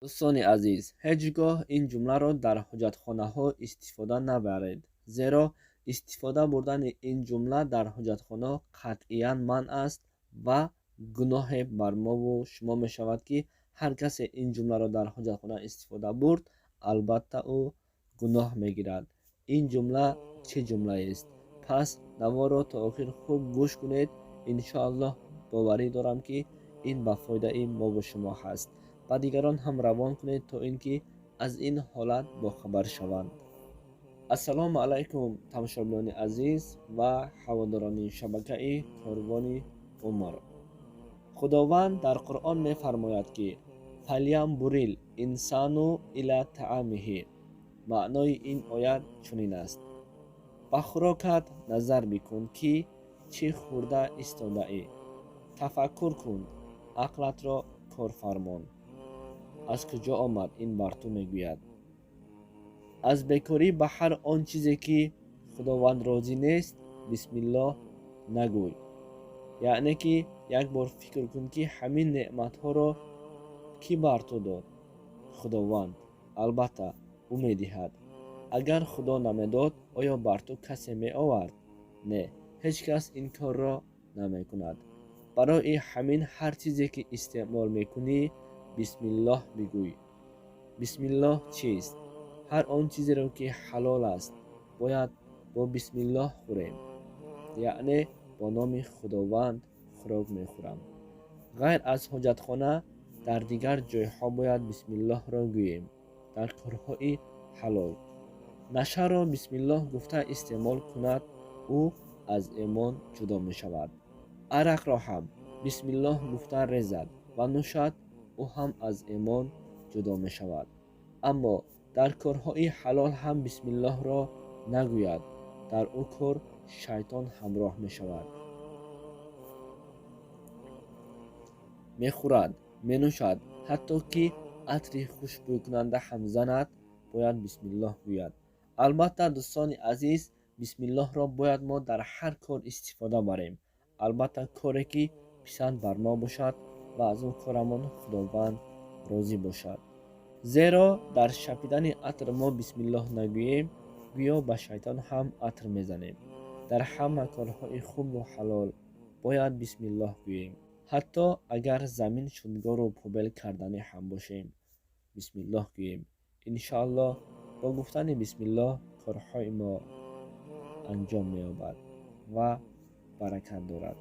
Дӯстони азиз, ҳеҷ гоҳ ин ҷумларо дар ҳоҷатхонаҳо истифода набаред, зеро истифода бурдани ин ҷумла дар ҳоҷатхона қатъиян манъ аст ва гуноҳе бар мову шумо мешавад, ки ҳар касе ин ҷумларо дар ҳоҷатхона истифода бурд, албатта ӯ гуноҳ мегирад. Ин ҷумла чӣ ҷумлаест? Пас наворро то охир хуб гӯш кунед. Иншоаллоҳ, боварӣ дорам, ки ин ба фоидаи мову шумо ҳаст. Ба дигарон ҳам равон кунед, то ин ки аз ин ҳолат бохабар шаванд. Ассалому алайкум, тамошобинони азиз ва ҳаводорони шабакаи Корвони Умр. Худованд дар Қуръон мефармояд, ки فلینظر الإنسان إلى طعامه. Маънои ин оят чунин аст: ба хӯрокат назар бикун, ки чӣ хӯрда истодаӣ. Тафаккур кун, ақлатро корфармон. Аз куҷо омад, ин бар ту мегӯяд. Аз бекорӣ ба ҳар он чизе, ки Худованд розӣ нест, бисмиллоҳ нагӯй. Яъне ки як бор фикр кун, ки ҳамин неъматҳоро кӣ бар ту дод? Худованд. Албатта, ӯ медиҳад. Агар Худо намедод, оё бар ту касе меовард? Не, ҳеҷ кас ин корро намекунад. Барои ҳамин ҳар чизе, ки истеъмол мекунӣ, бисмиллоҳ бигӯй. Бисмиллоҳ чист? Ҳар он чизеро, ки ҳалол аст, бояд бо бисмиллоҳ хӯрем, яъне бо номи Худованд хӯрок мехӯрам. Ғайр аз ҳоҷатхона, дар дигар ҷойҳо бояд бисмиллоҳро гӯем. Дар корҳои ҳалол нашаро бисмиллоҳ гуфта истеъмол кунад, ӯ аз имон ҷудо мешавад. Арақро ҳам бисмиллоҳ гуфта резад ва нӯшад, ӯ ҳам аз имон ҷудо мешавад. Аммо дар корҳои ҳалол ҳам бисмиллоҳро нагӯяд, дар ӯ кор шайтон ҳамроҳ мешавад. Мехӯрад, менӯшад, ҳатто ки атри хушбӯйкунанда ҳам занад, бояд бисмиллоҳ гӯяд. Албатта, дӯстони азиз, бисмиллоҳро бояд мо дар ҳар кор истифода барем. Албатта, коре, ки писанд бар мо бошад ва аз он корамон Худованд розӣ бошад. Зеро дар шапидани атр мо бисмиллоҳ нагӯем, гӯё ба шайтон ҳам атр мезанем. Дар ҳама корҳои хубу ҳалол бояд бисмиллоҳ гӯем. Ҳатто агар замин шудгору побел карданӣ ҳам бошем, бисмиллоҳ гӯем. Иншоаллоҳ, бо гуфтани бисмиллоҳ корҳои мо анҷом меёбад ва баракат дорад.